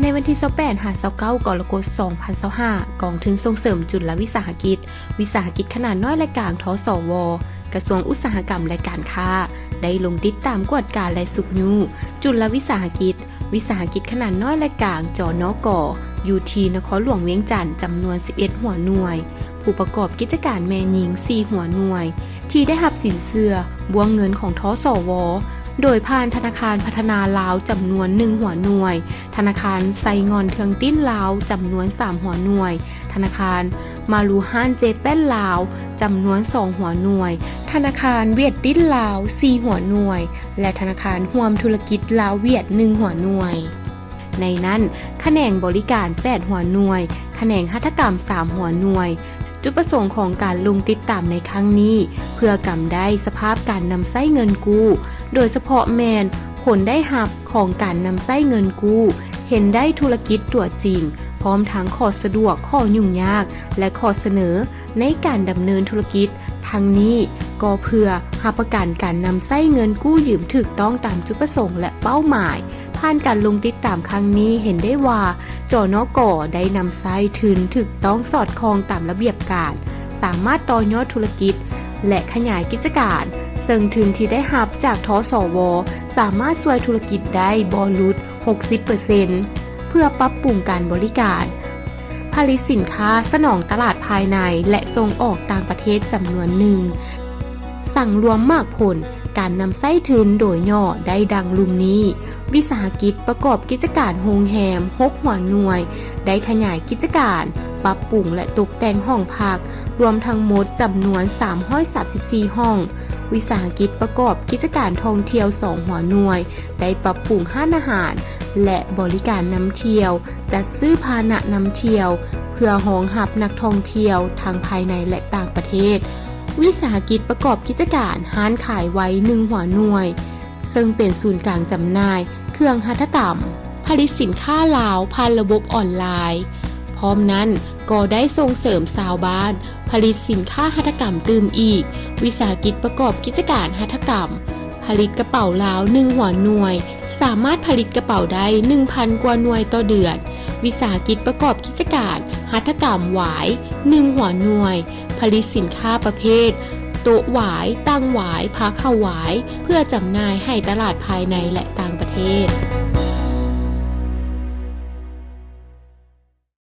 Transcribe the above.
ໃນວັນທີຊາວແປດຫາຊາວເກົ້າກໍລະກົດສອງພັນຊາວຫ້າ ກອງທຶນສົ່ງເສີມຈຸນລະວິສາຫະກິດ, ວິສາຫະກິດຂະໜາດນ້ອຍ ແລະ ກາງ ທສວ ກະຊວງອຸດສາຫະກຳ ແລະ ການຄ້າ ໄດ້ລົງຕິດຕາມກວດກາ ແລະ ຊຸກຍູ້ຈຸນລະວິສາຫະກິດ, ວິສາຫະກິດຂະໜາດນ້ອຍ ແລະ ກາງ ຈນກ ຢູ່ທີ່ນະຄອນຫຼວງວຽງຈັນ ຈຳນວນສິບເອັດຫົວໜ່ວຍ, ຜູ້ປະກອບກິດຈະການແມ່ຍິງສີ່ຫົວໜ່ວຍ ທີ່ໄດ້ຮັບສິນເຊື່ອບ້ວງເງິນຂອງ ທສວ ໂດຍຜ່ານທະນາຄານພັດທະນາລາວ ຈຳນວນໜຶ່ງຫົວໜ່ວຍ, ທະນາຄານໄຊງ່ອນເທືອງຕິນລາວ ຈຳນວນສາມຫົວໜ່ວຍ, ທະນາຄານມາລູຮານເຈແປນລາວ ຈຳນວນສອງຫົວໜ່ວຍ, ທະນາຄານຫວຽດຕິນລາວສີ່ຫົວໜ່ວຍ ແລະ ທະນາຄານຮ່ວມທຸລະກິດລາວຫວຽດໜຶ່ງຫົວໜ່ວຍ. ໃນນັ້ນ, ຂະແໜງບໍລິການແປດຫົວໜ່ວຍ, ຂະແໜງຫັດຖະກຳສາມຫົວໜ່ວຍ. ຈຸດປະສົງຂອງການລົງຕິດຕາມໃນຄັ້ງນີ້ ເພື່ອກຳໄດ້ສະພາບການນຳໃຊ້ເງິນກູ້, ໂດຍສະເພາະແມ່ນຜົນໄດ້ຮັບຂອງການນຳໃຊ້ເງິນກູ້, ເຫັນໄດ້ທຸລະກິດຕົວຈິງ, ພ້ອມທັງຂໍ້ສະດວກ, ຂໍ້ຫຍຸ້ງຍາກ ແລະ ຂໍ້ສະເໜີໃນການດຳເນີນທຸລະກິດ. ທັງນີ້ກໍເພື່ອຮັບປະກັນການນຳໃຊ້ເງິນກູ້ຢືມຖືກຕ້ອງຕາມຈຸດປະສົງ ແລະ ເປົ້າໝາຍ. ຜ່ານການລົງຕິດຕາມຄັ້ງນີ້ ເຫັນໄດ້ວ່າ ຈນກ ໄດ້ນຳໃຊ້ທຶນຖືກຕ້ອງສອດຄ່ອງຕາມລະບຽບການ, ສາມາດຕໍ່ຍອດທຸລະກິດ ແລະ ຂະຫຍາຍກິດຈະການ, ເຊິ່ງທຶນທີ່ໄດ້ຮັບຈາກ ທສວ ສາມາດຊ່ວຍທຸລະກິດໄດ້ບໍ່ຫຼຸດຫົກສິບເປີເຊັນ ເພື່ອປັບປຸງການບໍລິການ, ຜະລິດສິນຄ້າສະໜອງຕະຫຼາດພາຍໃນ ແລະ ສົ່ງອອກຕ່າງປະເທດຈຳນວນໜຶ່ງ. ສັງລວມໝາກຜົນການນຳໃຊ້ທຶນໂດຍຫຍໍ້ໄດ້ດັ່ງລຸ່ມນີ້: ວິສາຫະກິດປະກອບກິດຈະການໂຮງແຮມຫົກຫົວໜ່ວຍ ໄດ້ຂະຫຍາຍກິດຈະການປັບປຸງ ແລະ ຕົກແຕ່ງຫ້ອງພັກ ລວມທັງໝົດຈຳນວນສາມຮ້ອຍສາມສິບສີ່ຫ້ອງ. ວິສາຫະກິດປະກອບກິດຈະການທ່ອງທ່ຽວສອງຫົວໜ່ວຍ ໄດ້ປັບປຸງຮ້ານອາຫານ ແລະ ບໍລິການນຳທ່ຽວ, ຈັດຊື້ພາຫະນະນຳທ່ຽວ ເພື່ອຮອງຮັບນັກທ່ອງທ່ຽວທັງພາຍໃນ ແລະ ຕ່າງປະເທດ. ວິສາຫະກິດປະກອບກິດຈະການຮ້ານຂາຍໄວໜຶ່ງຫົວໜ່ວຍ ເຊິ່ງເປັນສູນກາງຈຳໜ່າຍເຄື່ອງຫັດຖະກຳ, ຜະລິດສິນຄ້າລາວຜ່ານລະບົບອອນລາຍ. ພ້ອມນັ້ນກໍໄດ້ສົ່ງເສີມຊາວບ້ານຜະລິດສິນຄ້າຫັດຖະກຳຕື່ມອີກ. ວິສາຫະກິດປະກອບກິດຈະການຫັດຖະກຳ ຜະລິດກະເປົາລາວໜຶ່ງຫົວໜ່ວຍ ສາມາດຜະລິດກະເປົາໄດ້ໜຶ່ງພັນກວ່າໜ່ວຍຕໍ່ເດືອນ. ວິສາຫະກິດປະກອບກິດຈະການຫັດຖະກຳຫວາຍໜຶ່ງຫົວໜ່ວຍ ຜະລິດສິນຄ້າປະເພດໂຕະຫວາຍ, ຕັ່ງຫວາຍ, ພາເຂົ້າຫວາຍ ເພື່ອຈຳໜ່າຍໃຫ້ຕະຫຼາດພາຍໃນ ແລະ ຕ່າງປະເທດ.